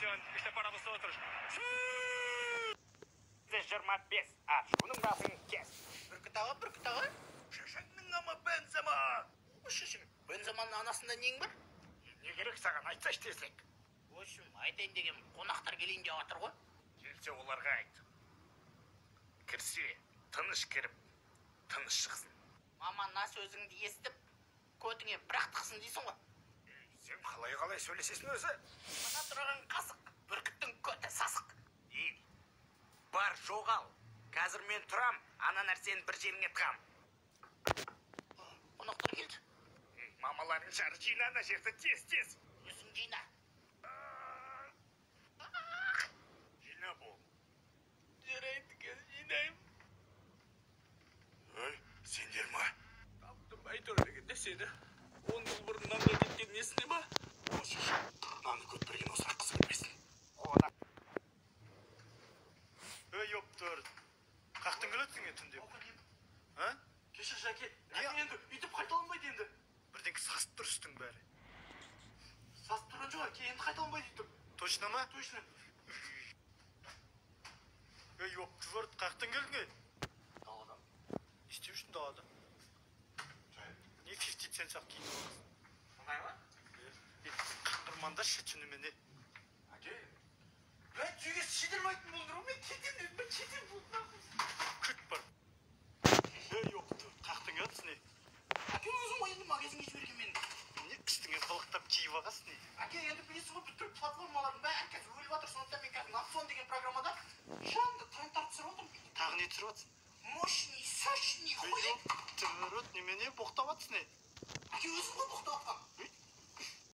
Atención, está para vosotros. 25, ашуының басын кес. Бүркіт аға, Бүркіт аға. Шешеңнің амы Бензема. Шешең, Бенземаның анасында нең бар? Не керек саған, айтсайшы тезірек. В общем, айтайын деген, қонақтар келейін деп жатыр ғой. Келсе оларға айт. Кірсе, тыныш кіріп, тыныш шықсын. Мама, мына сөзіңді естіп, көтіңе бір-ақ тықсын дейсің ғой. Сен қалай-қалай сөйлесесің өзі? Мына тұрған қасық, бүркіттің көті сасық. Ей, бар жоғал. Қазір мен тұрам, ана нәрсені бір жеріңе тығам. Қонақтар келді. Ей, мамаларың жар, жина ана жерді тез-тез. Өзің жина. Жина бол. Жарайды, қазір жинаймын. Ей, сендер ма? Таптым әйтеуір дегенде сені. 10 жыл бұрын нанға кеткен несіне ма? Осы наны көп берген осы қыз білмесін. Қонақ. Ей, ёптыр. Қақтың келатсың е түнде? А? Кешір, Жәке. Не? Әке, енді өйтіп қайталанбайды енді. Бірдеңке сасып тұр үстің бәрі. Сасып тұрған жоқ, әке, енді қайталанбайды өйтіп. Точно ма? Точно. Ей, ёптыр, қақтың келдің ей? Даладан. Не істеп жүрсің далада? Не 50 цент сияқты киініп алғансың? Оңай ма? Ей, қаңғырмаңдаршы түнімен, е. Әке. Блядь, түйеге сидірмайтын болдың ғой, мен кетемін дедім, мен кетемін болды нахуй. Күт бар. Ей, ёптыр, қақтың келатсың, ей? Әке, өзің ғой енді магазинге жіберген мені. Не үстіңе былықтап киіп алғансың, ей? Әке, енді білесің ғой, бүткіл платформалардың бәрі қазір өліп жатыр, сондықтан мен қазір Напсон деген программада жанды трендтар түсіріп отырмын. Тағы не түсіріп жатсың? Мощный, сочный Ей, хуй. ёптыр, немене боқтап жатсың, ей? Әке, өзің